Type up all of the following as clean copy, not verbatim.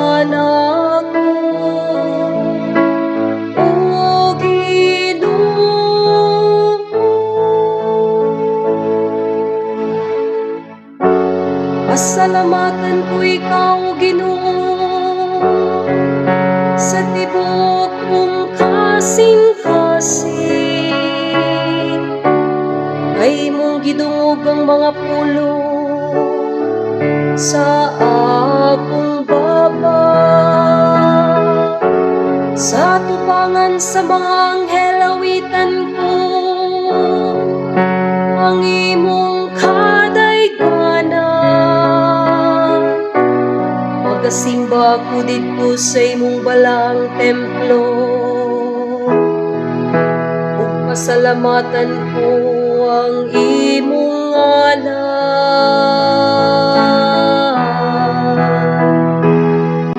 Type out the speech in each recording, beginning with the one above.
Kanako, O Ginoo. Pasalamatan ko ikaw, Ginoo, sa tibuok kong kasing-kasing. Kay imong gidungog ang mga pulong sa akong baba. Sa tubangan sa mga anghel, awitan ko ang imong kadayganan. Magasimba ko didto sa imong balaang templo ug pasalamatan ko ang imong ngalan.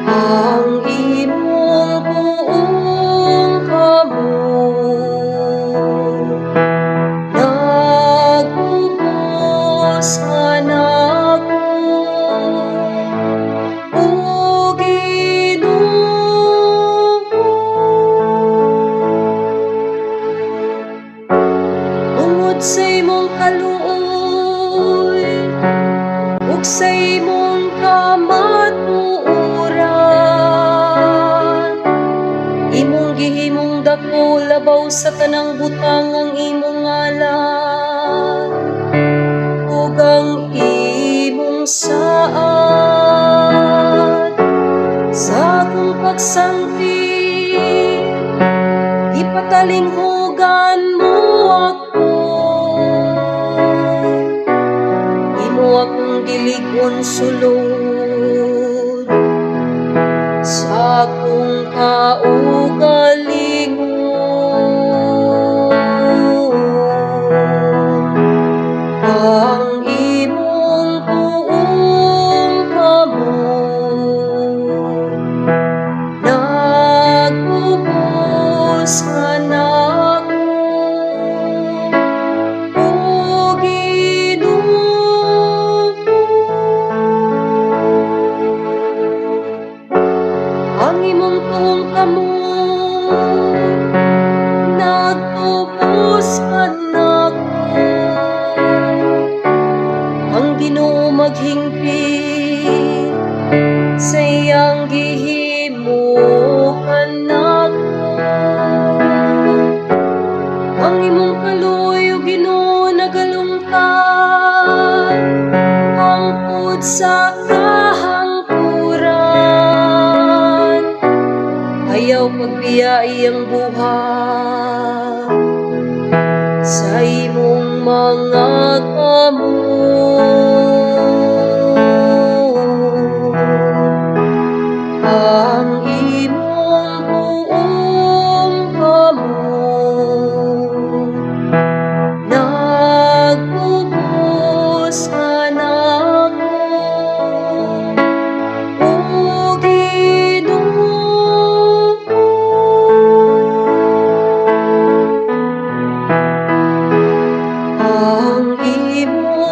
Ang imong buong kamot nagubos kanako, O Ginoo. Tungod sa imong kaluoy ug sa imong kamatuoran, imong gihimong dako labaw sa tanang butang ang imong ngalan ug ang imong saad. Sa akong pagsangpit, gipatalinghugan mo ako. Imo akong gilig-on sulod sa akong kaugalingon. Ang imong buong kamot nagubos kanako, O Ginoo. Ang imong tuong kamot nagtubos kanako. Ang Ginoo maghingpit sa iyang gihimo kanako. Ang imong kaluoy, O Ginoo, nagalungtad hangtod sa kahangturan. Ayaw pagbiyai ang buhat sa imong mga kamot. Ang imong buong kamot nagubos kanako, O Ginoo. Ang imong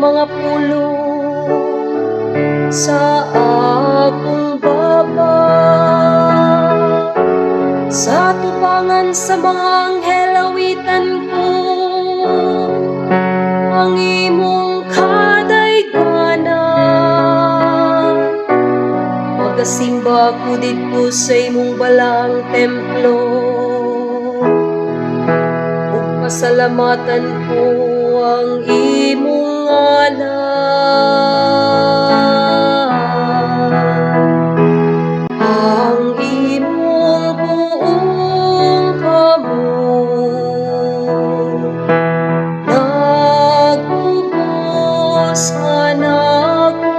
mga pulong sa akong baba. Sa tubangan sa mga anghel, awitan ko ang imong kadayganan. Magasimba ko didto sa imong balaang templo ug pasalamatan ko ang imong ngalan. Ang imong buong kamot nagtubos kanako,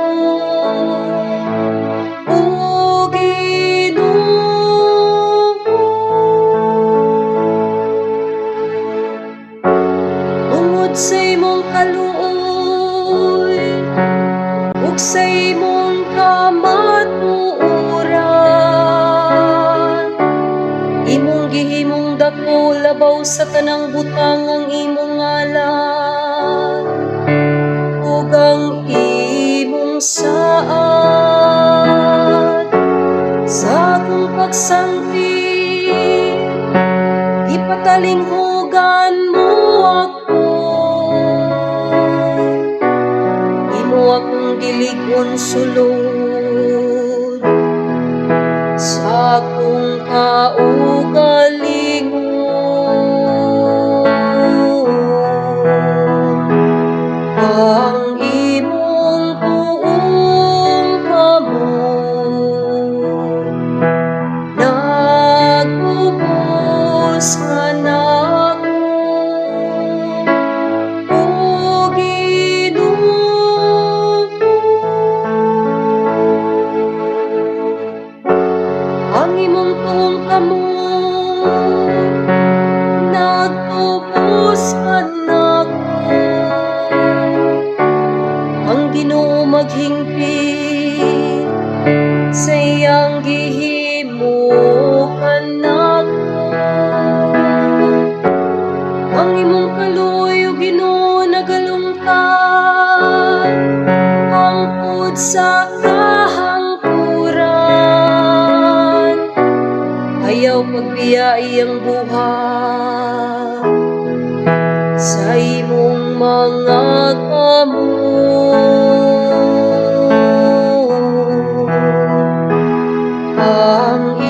o Ginoo. Tungod sa imong kaluoy ug sa imong kamatuoran, imong gihimong dako labaw sa tanang butang ang imong ngalan ug ang imong saad. Sa akong pagsangpit, gipatalinghugan mo ako. Imo akong gilig-on sulod sa akong kaugalingon. Ang imong buong kamot nagtubos kanako, o Ginoo. Ang imong tuong kamot nagtubos kanako. Ang Ginoo maghingpit sa iyang gihimo kanako. Ang imong kaluoy, o Ginoo, nagalungtad hangtod sa kahangturan. Ayaw pagbiyai ang buhat sa imong mga kamot. Ang